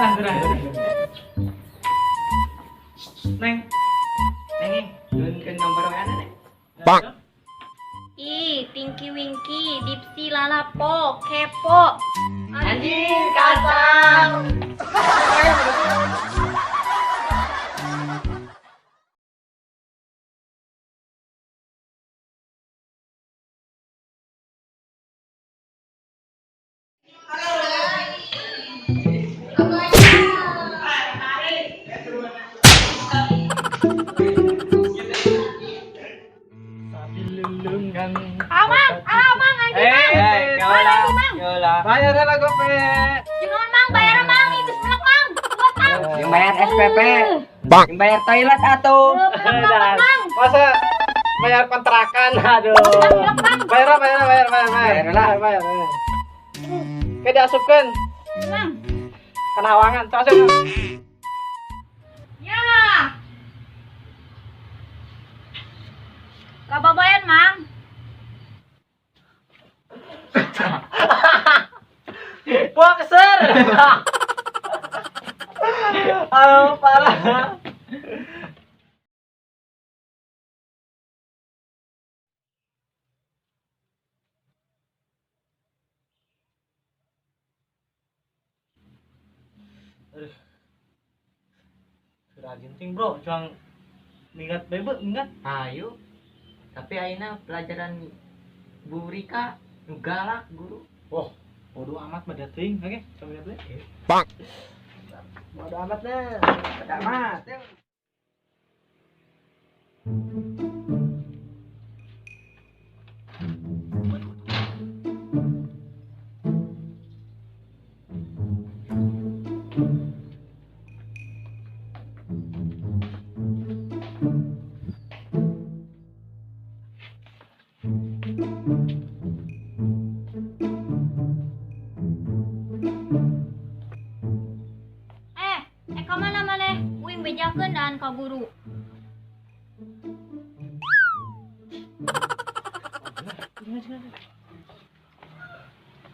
Tenang, tenang. Neng. Neng, nyuhunkeun nomor WA na, Neng. Bang. Ih, Tinky Winky, Dipsy Lalapo, kepo. Anjing kacang. Amang, amang anjing mang. Eh, Mana anjing mang? Yola. Bayar lah gope. Jangan mang, bayar mang, itu melek mang. Buat mang. Yang bayar SPP. Bang. Yang bayar toilet atuh. Melek banget mang. Masa bayar kontrakan, aduh. Melek mang. Bayar, bayar, bayar, bayar, bayar. Bayar lah. Bayar, bayar. Kayak diasupkeun Mang. kana hawangan, sok asup. Ya. Kababayan mang. Boxer. Aduh, parah. Aduh. Rajin ting, Bro. Cuang minggat bebe, minggat. Ayo. Tapi ayeuna pelajaran Bu Rika nu galak guru. Wah, bodoh amat mah ting. Oke, coba lihat deh. Bang. Bodoh amat lah. Bodoh amat. Eh, ka mana maneh? Uing bejakeun dan ka guru.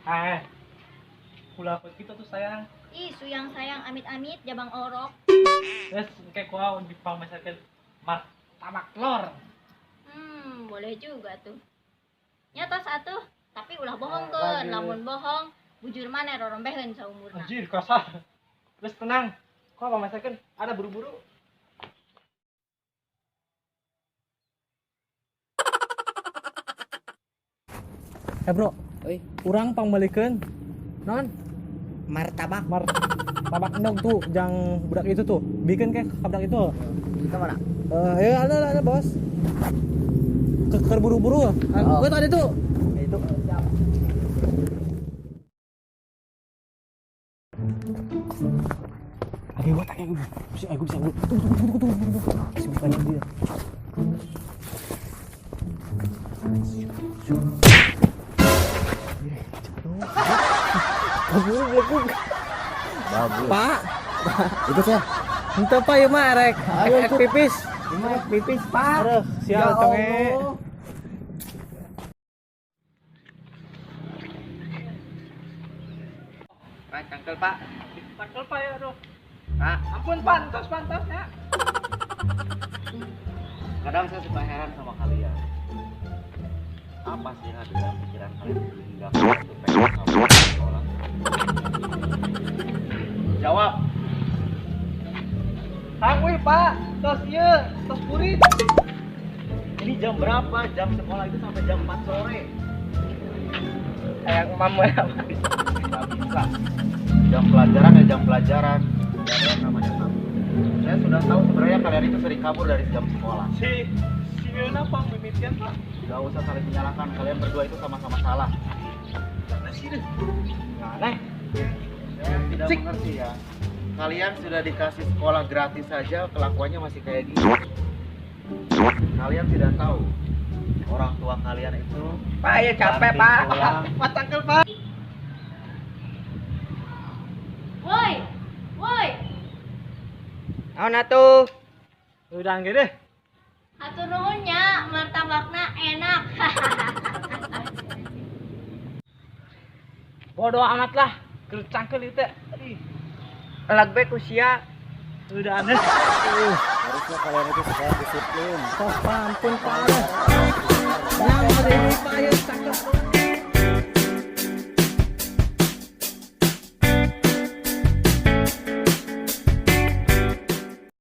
Eh, kula kita tuh sayang. Ih, suyang sayang amit-amit jabang orok. Terus kayak gua di pangmasakeun martabak telur. Boleh juga tuh. Nya tos atuh, tapi ulah bohongkeun. Lamun bohong, bujur maneh rorombeheun saumurna. Anjir, kasar. Terus tenang. Kok pangmasakeun ada buru-buru. Eh bro, Oi, urang pangmeulikeun non martabak. Martabak endog tuh jang budak itu tuh. Bikin kayak budak itu. Ke mana? Ya ada bos. Ke buru-buru. Oh. Gua tadi tuh. Itu. Ayo gua tanya gue. Bisa aku bisa gua. Tunggu tunggu tunggu tunggu. Masih bukan dia. Bagus. Pak, Ikut saya. ente Pak ya mah rek. Rek pipis. Gimana pipis, Pak? Aduh, sial Ya tonge. Allah. Pak, cangkel, Pak. Cangkel Pak ya, aduh. Pak, Ampun Pak, entos pantas ya. Kadang saya suka heran sama kalian. Apa sih yang ada dalam pikiran kalian hingga kalian tuh pengen kabur dari sekolah? Jawab. Tangguh Pak, tos ieu, tos burit. Ini jam berapa? Jam sekolah itu sampai jam 4 sore. Kayak mama ya, Pak. Nggak bisa. Jam pelajaran ya jam pelajaran. Tidak ada yang namanya kabur. Saya sudah tahu sebenarnya kalian itu sering kabur dari jam sekolah. Si si Yuna Pak mimitian Pak. Gak usah saling menyalahkan. Kalian berdua itu sama-sama salah. Sih deh. Aneh. Saya tidak Cik. mengerti ya. Kalian sudah dikasih sekolah gratis saja, kelakuannya masih kayak gini. Kalian tidak tahu orang tua kalian itu Pak, ya capek, banting Pak. tulang. Pak cangkel Pak. Woi. Woi. Naon atuh? Udah nggak deh. Hatur nuhun nya, martabakna enak. Bodoh amat lah. Cangkel itu. Ih. Elag bae ku sia. Udah aneh. Harusnya kalian itu sekolah disiplin. Oh, ampun, Pak. Yang ada ini, Pak, ya, cakep.